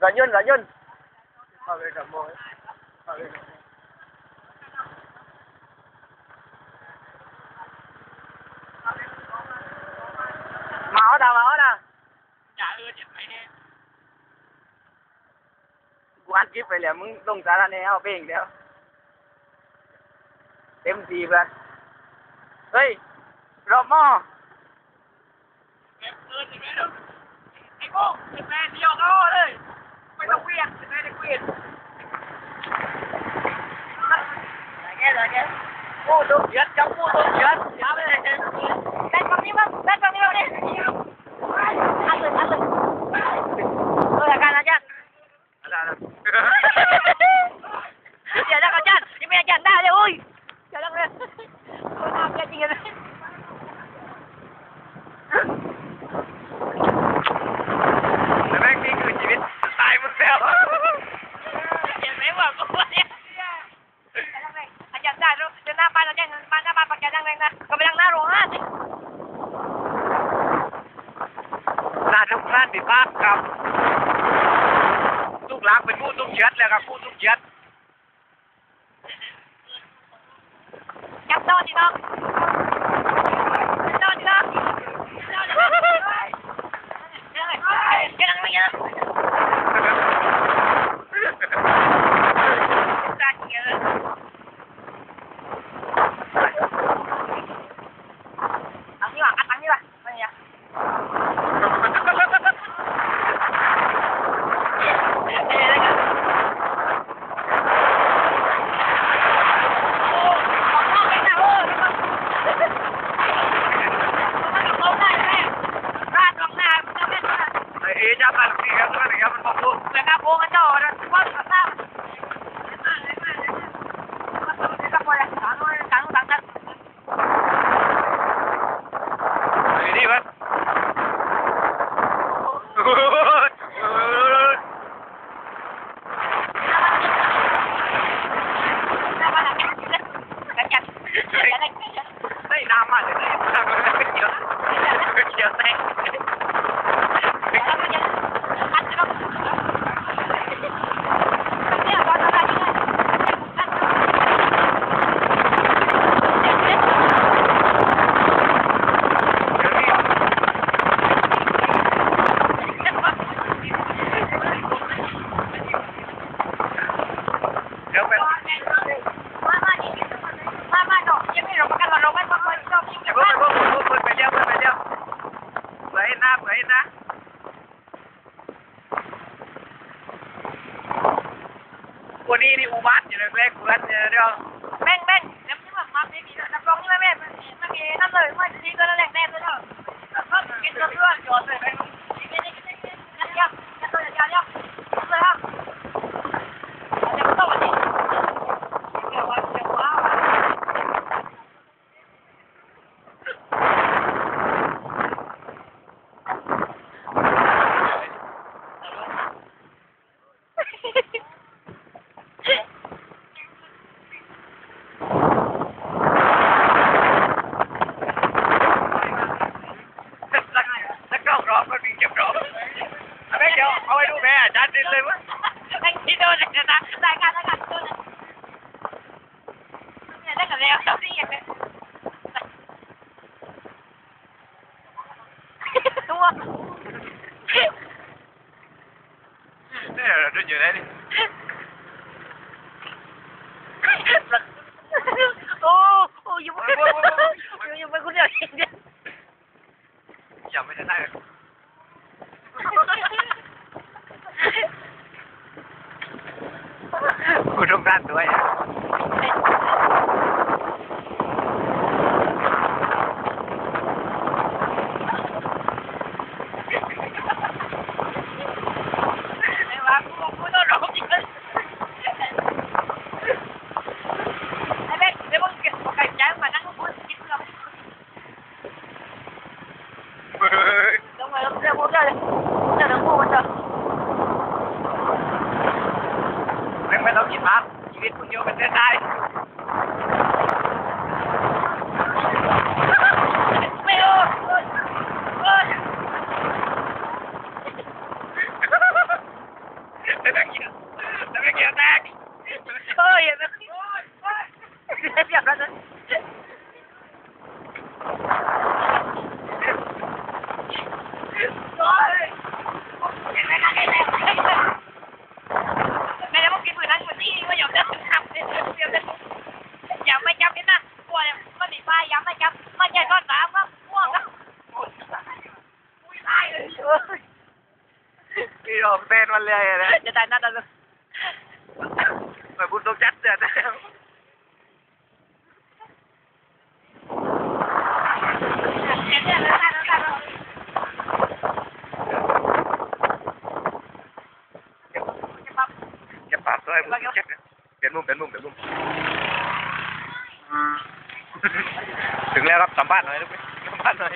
ລົດຍົນ ລົດຍົນ. ມາເອົາດາ ມາເອົາດາ. ຢ່າເອີ້ນ ຢ່າໄປແນ່. ກູອັດຄລິບໄປແລ້ວ ມຶງລົງສາລະແໜ່ເອົາເພງແລ້ວ ເຕັມທີ່ເພື່ອນ. ເຮີ້ຍ ລອບມໍ. ເອີ ເອີ ໄອ້ໂກ້ ໄປແປດຽວກໍເລີຍ ໄປຕະເວນ ໄປຕະເວນ. ໂອ້ ຕົວເດືອດ ຈັບໂອ້ ຕົວເດືອດ ຢ່າເລີຍ. ແບດຝັ່ງນີ້ເບິ່ງ ແບດຝັ່ງນີ້ເບິ່ງ. ອັດເລີຍ ອັດເລີຍ. ເອີ ອາການອາຈານ ດຽວນະອາຈານ ຍັງມີອາຈານດາເລີຍ. ໂອ້ຍ ດຽວນະເລີຍ ໂອ້ຍ ໜ້າເບຍຈິງເລີຍ. ແມ່ງນີ້ຄືຊີວິດ ຕາຍໝົດແລ້ວ. ເຫັນໄໝວ່າ ອາຈານໄດ້ແລ້ວ ເດີນໜ້າບ້ານ ອາຈານມາໜ້າບ້ານ ປາກແກນາງແດງນະ ກໍໄປທາງໜ້າໂຮງອາຫານ. ໜ້າທຸກຮ້ານທີ່ພາກກັບ ລູກຫຼານເປັນໝູ່ຕຸ້ມເຫຼືອດແລ້ວ ກັບໝູ່ຕຸ້ມເຫຼືອດ. ຈັບໂຕທີ່ນ້ອງ ຈັບໂຕທີ່ນ້ອງ. ອອກແຕ່ນມັນເລີຍນະ ຈະໄດ້ນັດເອົາ ໄປບຸນຕົກຈັດເທື່ອ ເກັບປາກດ້ວຍ ເກັບ ເປັນມຸມ ເປັນມຸມ ເປັນມຸມ. ເຖິງແລ້ວຄັບ ສຳພາດໜ່ອຍ ສຳພາດໜ່ອຍ.